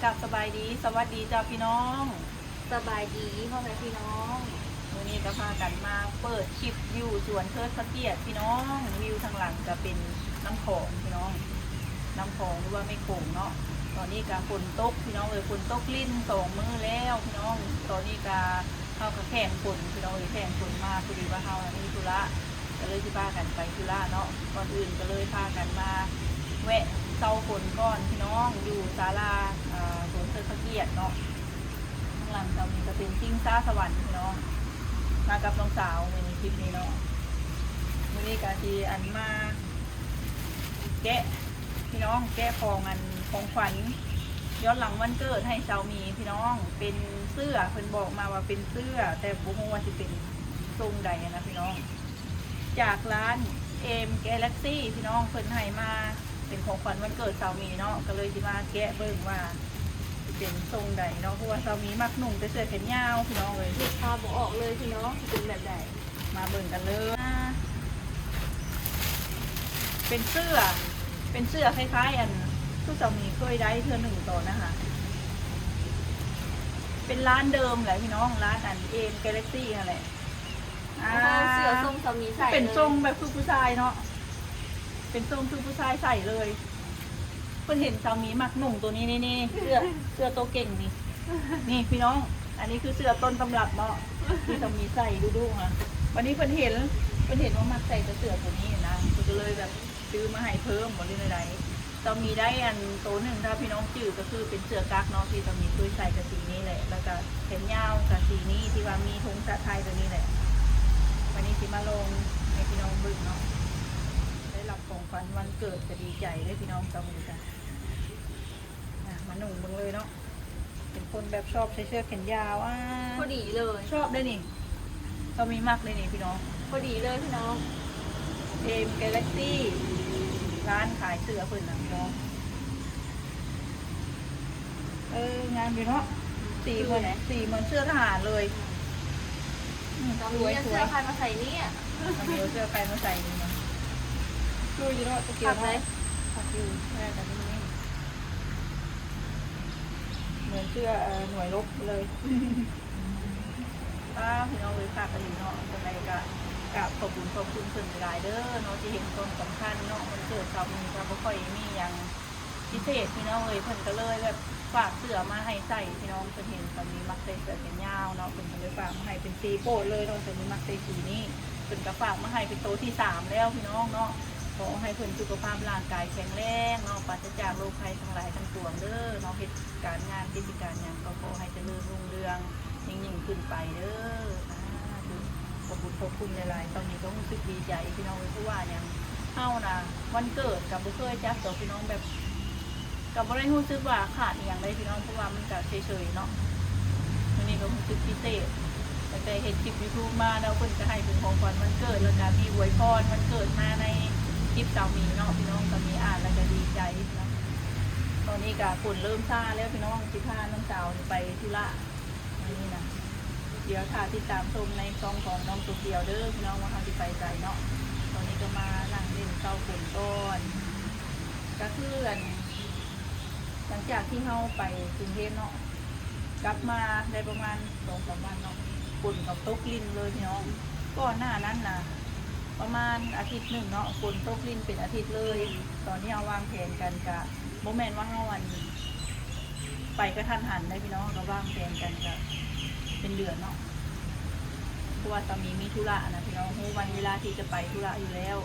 ກັບສະບາຍດີ ສະຫວັດດີເຈົ້າພີ່ນ້ອງ ສະບາຍດີພໍ່ແມ່ພີ່ນ້ອງ ມື້ນີ້ກໍພາກັນມາເປີດຄລິບຢູ່ສວນເທີດພະກຽດພີ່ນ້ອງ ວິວທາງຫຼັງກໍເປັນນ້ຳຂອງພີ່ນ້ອງ ນ້ຳຂອງ ຫຼືວ່າແມ່ໂຂງເນາະ ຕອນນີ້ກໍຝົນຕົກພີ່ນ້ອງເອີຍ ຝົນຕົກລິນສອງມື້ແລ້ວພີ່ນ້ອງ ຕອນນີ້ກໍ ເຮົາກໍແຂ່ງຝົນພີ່ນ້ອງເອີຍ ແຂ່ງຝົນມາ ພໍດີວ່າເຮົາມີທຸລະ ກໍເລີຍຊິພາກັນໄປທຸລະເນາະ ກ່ອນອື່ນກໍເລີຍພາກັນມາແວະເຊົາຝົນກ່ອນພີ່ນ້ອງ ຢູ່ສາລາ ເອີ ສວນເທີດພະກຽດເນາະ ຂ້າງຫຼັງເຮົານີ້ກໍເປັນຊິງຊາສະຫວັນພີ່ນ້ອງ ມາກັບນ້ອງສາວມື້ນີ້ ຄລິບນີ້ເນາະ ມື້ນີ້ກໍຊິອັນມາ ແກະ ພີ່ນ້ອງ ແກະຂອງອັນ ຂອງຂວັນຍ້ອນຫຼັງວັນເກີດໃຫ້ສາວໝີພີ່ນ້ອງ ເປັນເສື້ອ ເພິ່ນບອກມາວ່າເປັນເສື້ອ ແຕ່ບໍ່ຮູ້ວ່າຊິເປັນຊົງໃດນະພີ່ນ້ອງ ຈາກຮ້ານ Aim Galaxy ພີ່ນ້ອງ ເພິ່ນໃຫ້ມາເປັນຂອງຂວັນວັນເກີດສາວໝີເນາະ ກໍເລີຍຊິມາແກະເບິ່ງວ່າຊິເປັນຊົງໃດເນາະ ເພາະວ່າສາວໝີມັກນຸ່ງແຕ່ເສື້ອແຂນຍາວພີ່ນ້ອງເອີຍ ນຶກພາບບໍ່ອອກເລີຍພີ່ນ້ອງ ຊິເປັນແບບໃດ. ມາເບິ່ງກັນເລີຍ ເປັນເສື້ອ ເປັນເສື້ອຄ້າຍໆ ອັນ ຄືສາວໝີເຄີຍໄດ້ເທື່ອໜຶ່ງຕອນນະຫະ ເປັນຮ້ານເດີມແຫຼະພີ່ນ້ອງ ຮ້ານອັນ Aim Galaxy ຫັ້ນແຫຼະ ອ່າ ເສື້ອຊົງສາວໝີໃສ່ ເປັນຊົງແບບຄືຜູ້ຊາຍເນາະ ເປັນຊົງຄືຜູ້ຊາຍໃສ່ເລີຍ. ເພິ່ນເຫັນສາວໝີມັກນຸ່ງໂຕນີ້ ນີ້ ນີ້ ເສື້ອ ເສື້ອໂຕເກັ່ງນີ້ ນີ້ພີ່ນ້ອງ ອັນນີ້ຄືເສື້ອຕົ້ນຕຳລັບເນາະ ທີ່ສາວໝີໃສ່ດຸໆ ຫະ ບັດນີ້ເພິ່ນເຫັນ ເພິ່ນເຫັນວ່າມັກໃສ່ແຕ່ເສື້ອໂຕນີ້ນະ ເພິ່ນກໍເລີຍແບບຊື້ມາໃຫ້ເພີ່ມບໍ ຫຼືແນວໃດ ສາວໝີໄດ້ອັນໂຕໜຶ່ງ ຖ້າພີ່ນ້ອງຈື່ກໍຄືເປັນເສື້ອກັກເນາະ ທີ່ສາວໝີເຄີຍໃສ່ກໍສີນີ້ແຫຼະ ແລ້ວກໍແຂນຍາວກໍສີນີ້ ທີ່ວ່າມີທຸງຊາດໄທໂຕນີ້ແຫຼະ ບັດນີ້ຊິມາລອງໃຫ້ພີ່ນ້ອງເບິ່ງເນາະ ໄດ້ຮັບຂອງຂວັນວັນເກີດກໍດີໃຈເດ້ພີ່ນ້ອງ ສາວໝີກະ ອ່ະ ມານຸ່ງເບິ່ງເລີຍເນາະ ເປັນຄົນແບບຊອບໃສ່ເສື້ອແຂນຍາວ ອ່າ ພໍດີເລີຍ ຊອບເດ້ນີ້ ກໍມີມັກເດ້ນີ້ພີ່ນ້ອງ ພໍດີເລີຍພີ່ນ້ອງ Aim Galaxy ຮ້ານຂາຍເສື້ອເພິ່ນນະພີ່ນ້ອງ ເອີ ງາມຢູ່ເນາະ ສີເໝືອນ ສີເໝືອນເສື້ອທະຫານເລີຍ ອືມ ກໍມີເສື້ອໃຜມາໃສ່ນີ້ ເອົາເສື້ອໃຜມາໃສ່ນີ້ນະ ຄືຢູ່ເນາະ ຕະກີ້ເນາະ ຄັກຢູ່ ແຕ່ກໍມີ ເໝືອນເສື້ອ ເອີ ໜ່ວຍລົບເລີຍ ປ້າ ພີ່ນ້ອງເອີຍ ຄັກອີ່ຫຼີເນາະ ຈັ່ງໃດກໍກາບຂອບບຸນຂອບຄຸນເພິ່ນຫຼາຍໆເດີເນາະ ທີ່ເຫັນຄວາມສຳຄັນເນາະ ວັນເກີດສາວໝີກໍບໍ່ຄ່ອຍມີຫຍັງພິເສດ ພີ່ນ້ອງເອີຍ ເພິ່ນກໍເລີຍແບບຝາກເສື້ອມາໃຫ້ໃສ່ ພີ່ນ້ອງ ເພິ່ນເຫັນສາວໝີມັກໃສ່ເສື້ອແຂນຍາວເນາະ ເພິ່ນກໍເລີຍຝາກມາໃຫ້ ເປັນສີໂປດເລີຍເນາະ ສາວໝີມັກໃສ່ສີນີ້ ເພິ່ນກໍຝາກມາໃຫ້ເປັນໂຕທີສາມແລ້ວ ພີ່ນ້ອງເນາະ ຂໍໃຫ້ເພິ່ນສຸຂະພາບຮ່າງກາຍແຂງແຮງເນາະ ປາສຈາກໂລກໄພທັງຫຼາຍທັງປວງເດີເນາະ ເຮັດ ການງານກິດຈະການຫຍັງກໍຂໍໃຫ້ຈະເລີນຮຸ່ງເຮືອງຍິ່ງໆຂຶ້ນໄປເດີ ສາທຸ ຂອບຄຸນຂອບຄຸນຫຼາຍໆ ຕອນນີ້ກໍຮູ້ສຶກດີໃຈພີ່ນ້ອງເອີຍ ເພາະວ່າຫຍັງ ເຮົານະ ວັນເກີດກໍບໍ່ເຄີຍຈັດດອກພີ່ນ້ອງ ແບບ ກໍບໍ່ໄດ້ຮູ້ສຶກວ່າຂາດອີ່ຫຍັງເລີຍພີ່ນ້ອງ ເພາະວ່າມັນກໍເຊີຍໆເນາະ ມື້ນີ້ກໍຮູ້ສຶກພິເສດ ຕັ້ງແຕ່ເຮັດຄລິບຢູທູບມາເນາະ ເພິ່ນກໍໃຫ້ເປັນຂອງຂວັນວັນເກີດ ແລ້ວກໍມີອວຍພອນວັນເກີດມາໃນຄລິບສາວໝີເນາະ ພີ່ນ້ອງ ສາວໝີອ່ານແລ້ວກໍດີໃຈເນາະ ຕອນນີ້ກໍຝົນເລີ່ມຊາແລ້ວພີ່ນ້ອງ ຊິພານ້ອງສາວນີ້ໄປທຸລະມື້ນີ້ນະ ດຽວຖ້າຕິດຕາມຊົມໃນຊ່ອງຂອງນ້ອງໂຕກຽວເດີພີ່ນ້ອງ ວ່າເຮົາຊິໄປໃສເນາະ ຕອນນີ້ກໍມານັ່ງຫຼິ້ນເຊົາຝົນກ່ອນ ກໍຄືອັນ ຫຼັງຈາກທີ່ເຮົາໄປກຸງເທບເນາະ ກັບມາໄດ້ປະມານສອງສາມວັນເນາະ ຝົນກໍຕົກລິນເລີຍພີ່ນ້ອງ ກ່ອນໜ້ານັ້ນນະ ປະມານອາທິດໜຶ່ງເນາະ ຝົນຕົກລິນເປັນອາທິດເລີຍ ຕອນທີ່ເຮົາວາງແຜນກັນກະ ບໍ່ແມ່ນວ່າເຮົາ ອັນ ໄປກະທັນຫັນໄດ໋ພີ່ນ້ອງ ເຮົາກໍວາງແຜນກັນກະເປັນເດືອນເນາະ ເພາະວ່າສາມີມີທຸລະນະພີ່ນ້ອງ ຮູ້ວັນເວລາທີ່ຈະໄປທຸລະຢູ່ແລ້ວ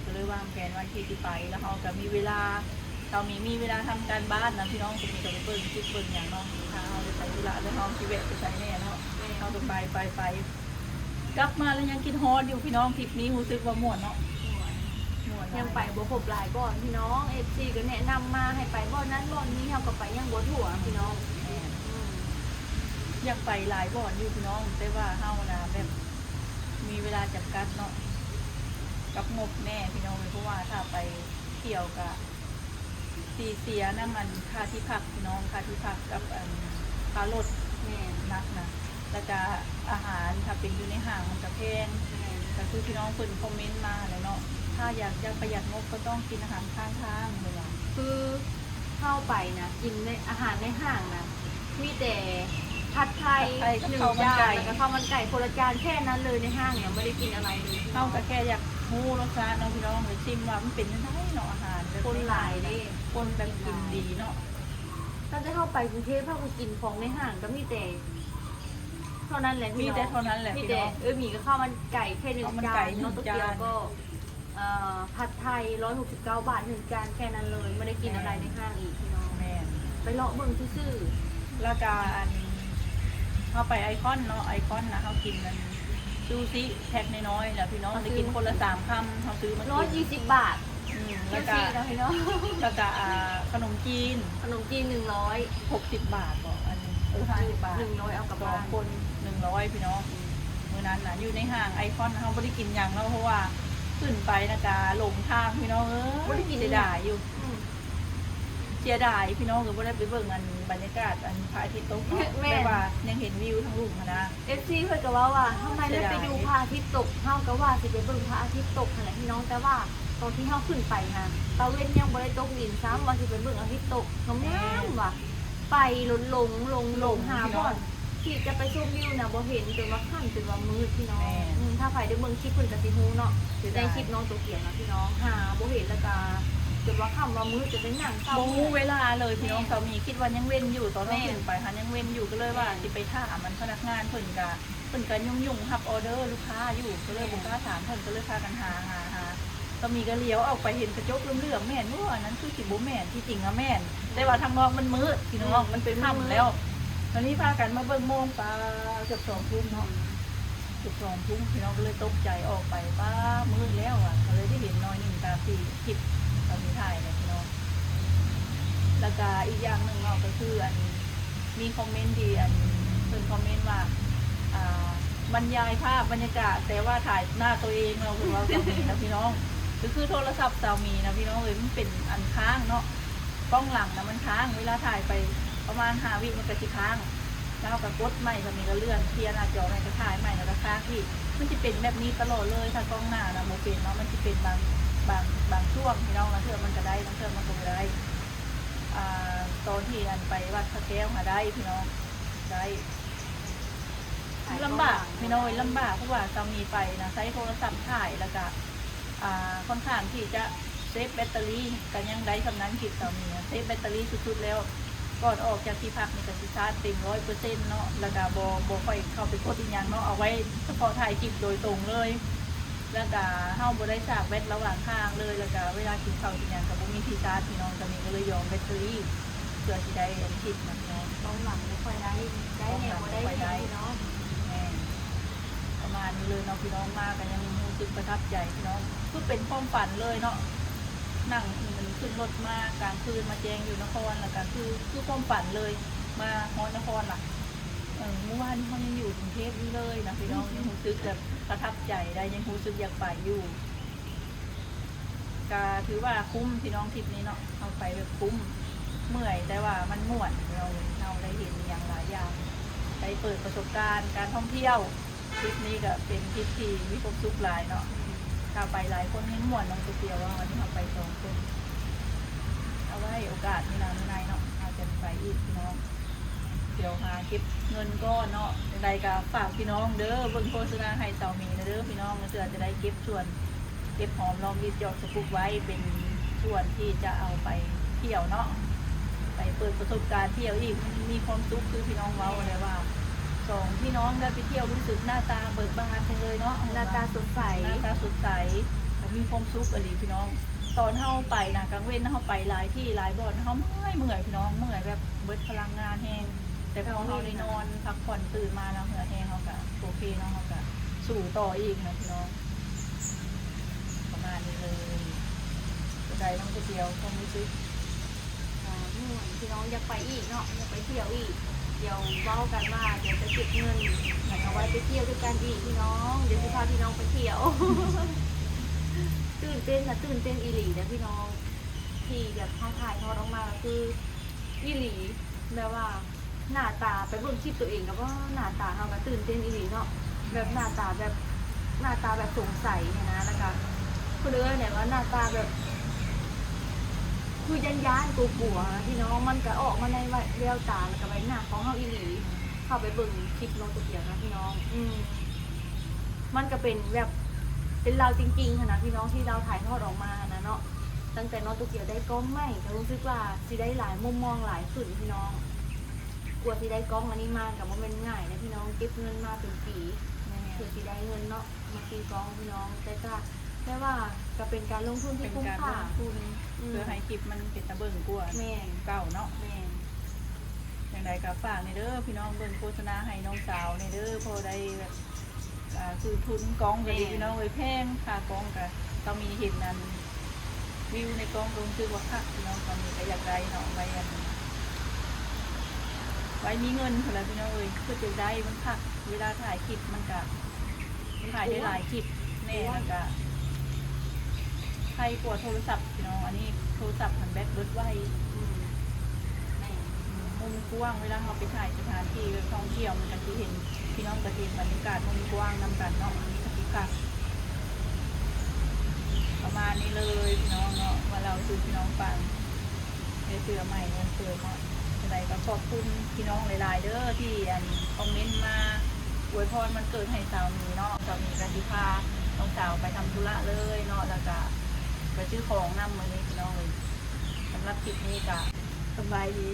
ກໍເລີຍວາງແຜນວັນທີ່ຊິໄປ ແລ້ວເຮົາກໍມີເວລາ ສາມີມີເວລາທຳການບ້ານນະພີ່ນ້ອງ ສາມີກໍໄປເບິ່ງຄລິບເບິ່ງຫຍັງເນາະ ຖ້າເຮົາໄດ້ໄປທຸລະແລ້ວເຮົາຊິແວະໄປໃສແດ່ເນາະ ເຮົາກໍໄປ ໄປ ໄປ ກັບມາແລ້ວຍັງຄິດຮອດຢູ່ພີ່ນ້ອງ ທຣິບນີ້ຮູ້ສຶກວ່າມ່ວນເນາະ ມ່ວນ ມ່ວນຫຼາຍ ຍັງໄປບໍ່ຄົບຫຼາຍບ່ອນພີ່ນ້ອງ ເອັຟຊີກໍແນະນຳມາໃຫ້ໄປບ່ອນນັ້ນບ່ອນນີ້ ເຮົາກໍໄປຍັງບໍ່ທົ່ວພີ່ນ້ອງ ແມ່ນ ອືມ ຢາກໄປຫຼາຍບ່ອນຢູ່ພີ່ນ້ອງ ແຕ່ວ່າເຮົານະແບບມີເວລາຈຳກັດເນາະ ກັບງົບແດ່ພີ່ນ້ອງເອີຍ ເພາະວ່າຖ້າໄປທ່ຽວກະ ຊິເສຍນຳ ອັນ ຄ່າທີ່ພັກພີ່ນ້ອງ ຄ່າທີ່ພັກກັບ ອັນ ຄ່າລົດ ແມ່ນ ໜັກນະ ແລ້ວກະອາຫານ ຖ້າເປັນຢູ່ໃນຫ້າງມັນກະແພງ ແມ່ນ ກະຄືພີ່ນ້ອງເພິ່ນຄອມເມັນມາຫັ້ນແຫຼະເນາະ ຖ້າຢາກ ຢາກປະຢັດງົບກໍຕ້ອງກິນອາຫານຂ້າງທາງເພິ່ນວ່າ ຄື ເຂົ້າໄປນະ ກິນໃນ ອາຫານໃນຫ້າງນະ ມີແຕ່ຜັດໄທ ຜັດໄທກັບ ໜຶ່ງ ເຂົ້າມັນໄກ່ ຈານ ແລ້ວກໍເຂົ້າມັນໄກ່ຄົນລະຈານ ແຄ່ນັ້ນເລີຍ. ໃນຫ້າງນະ ບໍ່ໄດ້ກິນອະໄລເລີຍ. ເຮົາກໍແຄ່ຢາກຮູ້ລົດຊາດເນາະພີ່ນ້ອງ ຢາກຊິມວ່າມັນເປັນຈັ່ງໃດເນາະ ອາຫານແບບ ຄົນຫຼາຍເດ້ ຄົນແບບກິນດີເນາະ. ຕັ້ງແຕ່ເຮົາໄປກຸງເທບ ເຮົາກໍກິນຂອງໃນຫ້າງກໍມີແຕ່ເທົ່ານັ້ນແຫຼະ ມີແຕ່ເທົ່ານັ້ນແຫຼະ ມີແຕ່ ເອີ ມີກໍເຂົ້າມັນໄກ່ແຄ່ໜຶ່ງຈານເນາະ ໂຕກຽວກໍ ເອີ ຜັດໄທ ຮ້ອຍຫົກສິບເກົ້າບາດ ໜຶ່ງຈານ ແຄ່ນັ້ນເລີຍ. ບໍ່ໄດ້ກິນອະໄລໃນຫ້າງອີກພີ່ນ້ອງ. ແມ່ນ ໄປເລາະເບິ່ງຊື່ໆ. ແລ້ວກະອັນ ເຮົາໄປໄອຄອນເນາະ ໄອຄອນນະ ເຮົາກິນອັນຊູຊິແພັກນ້ອຍໆ ແລ້ວພີ່ນ້ອງໄດ້ກິນຄົນລະສາມຄຳ ເຮົາຊື້ມາກິນ ຮ້ອຍຍີ່ສິບບາດ. ອືມ ແລ້ວກະ ແລ້ວກະ ອ່າ ຂະໜົມຈີນ ຂະໜົມຈີນ ໜຶ່ງຮ້ອຍຫົກສິບບາດບໍ ອັນ ເອີ ຫ້າສິບບາດ ໜຶ່ງຮ້ອຍເອົາກັບບ້ານ ສອງຄົນ ໜຶ່ງຮ້ອຍພີ່ນ້ອງ. ມື້ນັ້ນນະ ຢູ່ໃນຫ້າງໄອຄອນ ເຮົາບໍ່ໄດ້ກິນຫຍັງເນາະ ເພາະວ່າຂຶ້ນໄປນະກະຫຼົງທາງພີ່ນ້ອງເອີຍ ບໍ່ໄດ້ກິນ ເສຍດາຍຢູ່. ອືມ ເສຍດາຍພີ່ນ້ອງເອີຍ ບໍ່ໄດ້ໄປເບິ່ງອັນບັນຍາກາດອັນພະອາທິດຕົກເນາະ. ແມ່ນ ແບບວ່າຍັງເຫັນວິວທາງລຸ່ມຫັ້ນນະ. ເອັຟຊີ ເພິ່ນກໍເວົ້າວ່າ ທຳໄມໄດ້ໄປດູພະອາທິດຕົກ ເຮົາກໍວ່າຊິໄປເບິ່ງພະອາທິດຕົກຫັ້ນແຫຼະພີ່ນ້ອງ. ແຕ່ວ່າຕອນທີ່ເຮົາຂຶ້ນໄປຫັ້ນ ຕາເວັນຍັງບໍ່ໄດ້ຕົກດິນຊ້ຳ ວ່າຊິໄປເບິ່ງອາທິດຕົກ ງາມໆວ່າ ໄປລົດລົງ ລົງ ລົງ ລົງ ຫາບ່ອນທີ່ຈະໄປຊົມວິວນະ ບໍ່ເຫັນ ຈົນວ່າຄ່ຳ ຈົນວ່າມືດພີ່ນ້ອງ. ອືມ ຖ້າໃຜໄດ້ເບິ່ງຄລິບເພິ່ນກໍຊິຮູ້ເນາະ ໃນຄລິບນ້ອງໂຕກຽວນະພີ່ນ້ອງ ຫາບໍ່ເຫັນ ແລ້ວກໍຈົນວ່າຄ່ຳວ່າມືດ ຈົນໄດ້ນັ່ງເຝົ້າ ບໍ່ຮູ້ເວລາເລີຍພີ່ນ້ອງ. ສາວມີຄິດວ່າຍັງເວັນຢູ່ ຕອນເຮົາຂຶ້ນໄປຫັ້ນຍັງເວັນຢູ່ ກໍເລີຍວ່າຊິໄປຖາມອັນພະນັກງານ ເພິ່ນກະ ເພິ່ນກະຫຍຸ້ງໆຮັບອໍເດີລູກຄ້າຢູ່ ກໍເລີຍບໍ່ກ້າຖາມເພິ່ນ ກໍເລີຍພາກັນຫາ ຫາ ຫາ. ສາມີກໍຫຼຽວອອກໄປເຫັນກະຈົກເຫຼືອມໆ ແມ່ນບໍ່ ອັນນັ້ນຄືຊິບໍ່ແມ່ນ ທີ່ຈິງອະແມ່ນ ແຕ່ວ່າທາງນອກມັນມືດພີ່ນ້ອງ ມັນເປັນຄ່ຳແລ້ວ. ບາດນີ້ພາກັນມາເບິ່ງໂມງ ປາ ເກືອບສອງທຸ່ມເນາະ ເກືອບສອງທຸ່ມພີ່ນ້ອງ ກໍເລີຍຕົກໃຈອອກໄປ ປາ ມືດແລ້ວວ່າ ກໍເລີຍໄດ້ເຫັນໜ້ອຍໜຶ່ງຕາມທີ່ຄລິບເຮົາໄດ້ຖ່າຍແຫຼະພີ່ນ້ອງ. ແລ້ວກະອີກຢ່າງໜຶ່ງເນາະ ກໍຄືອັນ ມີຄອມເມັນທີ່ອັນ ເພິ່ນຄອມເມັນວ່າ ອ່າ ບັນຍາຍພາບບັນຍາກາດ ແຕ່ວ່າຖ່າຍໜ້າໂຕເອງເນາະ ເພິ່ນເວົ້າແບບນີ້ນະພີ່ນ້ອງ. ກໍຄືໂທລະສັບສາວມີນະພີ່ນ້ອງເອີຍ ມັນເປັນອັນຄ້າງເນາະ ກ້ອງຫຼັງນະມັນຄ້າງ ເວລາຖ່າຍໄປປະມານຫ້າວິມັນກໍຊິຄ້າງ ແລ້ວເຮົາກໍກົດໃໝ່ ສາມີກໍເລື່ອນເຄຍໜ້າຈໍໃໝ່ ກໍຖ່າຍໃໝ່ ແລ້ວກໍຄ້າງອີກ. ມັນຊິເປັນແບບນີ້ຕະຫຼອດເລີຍ ຖ້າກ້ອງໜ້ານະບໍ່ເປັນເນາະ ມັນຊິເປັນບາງ ບາງ ບາງຊ່ວງພີ່ນ້ອງ ລາງເທື່ອມັນກໍໄດ້ ລາງເທື່ອມັນກໍບໍ່ໄດ້. ອ່າ ຕອນທີ່ອັນໄປວັດພະແກ້ວຫາໄດ້ພີ່ນ້ອງ ໄດ້ ລຳບາກພີ່ນ້ອງເອີຍ ລຳບາກ ເພາະວ່າສາມີໄປນະ ໃຊ້ໂທລະສັບຖ່າຍ ແລ້ວກະ ອ່າ ຂ້ອນຂ້າງທີ່ຈະເຊຟແບັດເຕີຣີ ກະຍັງໄດ້ສ່ຳນັ້ນ ຄລິບສາມີນະ ເຊຟແບັດເຕີຣີສຸດໆແລ້ວ. ກ່ອນອອກຈາກທີ່ພັກນີ້ກະຊິຊາດເຕັມຮ້ອຍເປີເຊັນເນາະ ແລ້ວກະບໍ່ ບໍ່ຄ່ອຍເຂົ້າໄປກົດອີ່ຫຍັງເນາະ ເອົາໄວ້ສະເພາະຖ່າຍຄລິບໂດຍຕົງເລີຍ. ແລ້ວກະເຮົາບໍ່ໄດ້ສາກແບັດລະຫວ່າງທາງເລີຍ ແລ້ວກະເວລາກິນເຂົ້າກິນຫຍັງກະບໍ່ມີທີ່ຊາດພີ່ນ້ອງ ສາມີກໍເລີຍຍອມແບັດເຕີຣີ ເພື່ອຊິໄດ້ອັນຄລິບນະພີ່ນ້ອງ. ກ້ອງຫຼັງບໍ່ຄ່ອຍໄດ້ ໄດ້ແດ່ບໍ່ໄດ້ແດ່ພີ່ນ້ອງ. ແມ່ນ ປະມານນີ້ເລີຍເນາະພີ່ນ້ອງ ມາກໍຍັງຮູ້ສຶກປະທັບໃຈພີ່ນ້ອງ ຄືເປັນຄວາມຝັນເລີຍເນາະ ນັ່ງ ຂຶ້ນລົດມາກາງຄືນ ມາແຈ້ງຢູ່ນະຄອນ ແລ້ວກໍຄື ຄືຄວາມຝັນເລີຍ ມາຮອດນະຄອນລະ. ເອີ ມື້ວານນີ້ເຮົາຍັງຢູ່ກຸງເທບຢູ່ເລີຍນະພີ່ນ້ອງ ຍັງຮູ້ສຶກແບບປະທັບໃຈໄດ໋ ຍັງຮູ້ສຶກຢາກໄປຢູ່. ກະຖືວ່າຄຸ້ມພີ່ນ້ອງ ທຣິບນີ້ເນາະ ເຮົາໄປແບບຄຸ້ມ ເມື່ອຍແຕ່ວ່າມັນມ່ວນພີ່ນ້ອງ ເຮົາໄດ້ເຫັນອີ່ຫຍັງຫຼາຍຢ່າງ ໄດ້ເປີດປະສົບການການທ່ອງທ່ຽວ. ທຣິບນີ້ກະເປັນທຣິບທີ່ມີຄວາມສຸກຫຼາຍເນາະ ຖ້າໄປຫຼາຍຄົນແຮງມ່ວນເນາະ ໂຕກຽວວ່າ ອັນນີ້ເຮົາໄປສອງຄົນ. ເອົາໄວ້ໂອກາດມື້ໜ້າມື້ໃນເນາະ ເຮົາຈະໄປອີກພີ່ນ້ອງ. ດຽວຫາເກັບເງິນກ່ອນເນາະ ຈັ່ງໃດກໍຝາກພີ່ນ້ອງເດີ ເບິ່ງໂຄສະນາໃຫ້ສາວມີນະເດີພີ່ນ້ອງ ເພື່ອຈະໄດ້ເກັບສ່ວນ ເກັບຫອມລອມລິບຈອກສະປຸກໄວ້ ເປັນສ່ວນທີ່ຈະເອົາໄປທ່ຽວເນາະ ໄປເປີດປະສົບການທ່ຽວອີກ ມັນມີຄວາມສຸກ ຄືພີ່ນ້ອງເວົ້າແຫຼະວ່າ ສອງພີ່ນ້ອງໄດ້ໄປທ່ຽວ ຮູ້ສຶກໜ້າຕາເບີກບານຈັງເລີຍເນາະ ໜ້າຕາສົດໃສ ໜ້າຕາສົດໃສ ແລະ ມີຄວາມສຸກອີ່ຫຼີພີ່ນ້ອງ. ຕອນເຮົາໄປນະ ກາງເວັນເຮົາໄປຫຼາຍທີ່ຫຼາຍບ່ອນ ເຮົາເມື່ອຍ ເມື່ອຍພີ່ນ້ອງ ເມື່ອຍແບບເບິດພະລັງງານແຮງ ແຕ່ພໍເຮົາໄດ້ນອນພັກຜ່ອນຕື່ນມາເນາະ ເຫື່ອແຮງເຮົາກະໂອເຄເນາະ ເຮົາກະສູ້ຕໍ່ອີກນະພີ່ນ້ອງ. ປະມານນີ້ເລີຍ ຈັ່ງໃດນ້ອງກະດຽວ ຄວາມຮູ້ສຶກ? ກະມ່ວນພີ່ນ້ອງ ຢາກໄປອີກເນາະ ຢາກໄປທ່ຽວອີກ. ດຽວເວົ້າກັນວ່າ ດຽວຈະເກັບເງິນ ແລ້ວກະໄວ້ໄປທ່ຽວດ້ວຍກັນອີກພີ່ນ້ອງ ດຽວຊິພາພີ່ນ້ອງໄປທ່ຽວ. ຕື່ນເຕັ້ນນະ ຕື່ນເຕັ້ນອີ່ຫຼີເດີພີ່ນ້ອງ ທີ່ແບບເຮົາຖ່າຍທອດອອກມາກະຄື ອີ່ຫຼີ ແບບວ່າໜ້າຕາ ໄປເບິ່ງຄລິບໂຕເອງກະວ່າ ໜ້າຕາເຮົາກະຕື່ນເຕັ້ນອີ່ຫຼີເນາະ ແບບໜ້າຕາແບບ ໜ້າຕາແບບສົງໄສຫັ້ນນະ ແລ້ວກະ ເພິ່ນເອີ້ນຫຍັງວ່າ ໜ້າຕາແບບ ຄືຢ້ານໆ ກົວໆ ນະພີ່ນ້ອງ. ມັນກະອອກມາໃນແວວຕາ ແລ້ວກະໃບໜ້າຂອງເຮົາອີ່ຫຼີ. ເຂົ້າໄປເບິ່ງຄລິບນ້ອງໂຕກຽວນະພີ່ນ້ອງ. ອືມ ມັນກະເປັນແບບ ເປັນລາວຈິງໆ ຫັ້ນນະພີ່ນ້ອງ ທີ່ລາວຖ່າຍທອດອອກມາຫັ້ນນະເນາະ. ຕັ້ງແຕ່ນ້ອງໂຕກຽວໄດ້ກ້ອງໃໝ່ ກະຮູ້ສຶກວ່າຊິໄດ້ຫຼາຍມຸມມອງຫຼາຍຂຶ້ນພີ່ນ້ອງ. ກວ່າຊິໄດ້ກ້ອງອັນນີ້ມາກະບໍ່ແມ່ນງ່າຍເດ້ພີ່ນ້ອງ. ເກັບເງິນມາເປັນປີ ແມ່ນ ເພື່ອຊິໄດ້ເງິນເນາະ ມາຊື້ກ້ອງພີ່ນ້ອງ. ແຕ່ກະ ແຕ່ວ່າກະເປັນການລົງທຶນທີ່ ເປັນ ຄຸ້ມຄ່າ ການລົງທຶນ ອືມ ເພື່ອໃຫ້ຄລິບມັນເປັນຕາເບິ່ງກວ່າ ແມ່ນ ເກົ່າເນາະ. ແມ່ນ. ຈັ່ງໃດກະຝາກແດ່ເດີພີ່ນ້ອງ ເບິ່ງໂຄສະນາໃຫ້ນ້ອງສາວແດ່ເດີ ພໍໄດ້ແບບ ອ່າ ຊື້ທຶນກ້ອງກະດີ ແມ່ນ ພີ່ນ້ອງເອີຍ. ແພງ ຄ່າກ້ອງກະ ຕອນນີ້ເຫັນອັນ ວິວໃນກ້ອງກະຮູ້ສຶກວ່າຄັກພີ່ນ້ອງ. ຕອນນີ້ກະຢາກໄດ້ເນາະ ໄວ້ອັນ ໄວ້ມີເງິນພຸ້ນລະພີ່ນ້ອງເອີຍ. ຄືຢາກໄດ້ ມັນຄັກ ເວລາຖ່າຍຄລິບມັນກະ ມັນຖ່າຍໄດ້ຫຼາຍຄລິບແນ່ ແລ້ວກະໄຄກວ່າໂທລະສັບພີ່ນ້ອງ. ອັນນີ້ໂທລະສັບຫັ້ນແບັດເບິດໄວ. ອືມ ແມ່ນ. ມຸມກວ້າງ ເວລາເຮົາໄປຖ່າຍສະຖານທີ່ແບບທ່ອງທ່ຽວ ມັນກະຊິເຫັນ ພີ່ນ້ອງກະຊິເຫັນບັນຍາກາດມຸມກວ້າງນຳກັນເນາະ. ອັນນີ້ກະຊິຄັກ ປະມານນີ້ເລີຍພີ່ນ້ອງເນາະ ມາເລົ່າສູ່ພີ່ນ້ອງຟັງ ໃນເທື່ອໃໝ່ ໃນເທື່ອເນາະ. ຈັ່ງໃດກະຂອບຄຸນພີ່ນ້ອງຫຼາຍໆເດີ ທີ່ອັນຄອມເມັນມາອວຍພອນວັນເກີດໃຫ້ສາວໝີເນາະ. ສາວໝີກະຊິພານ້ອງສາວໄປທຳທຸລະເລີຍເນາະ ແລ້ວກະໄປຊື້ຂອງນຳມື້ນີ້ພີ່ນ້ອງເອີຍ. ສຳລັບຄລິບນີ້ກະສະບາຍດີ.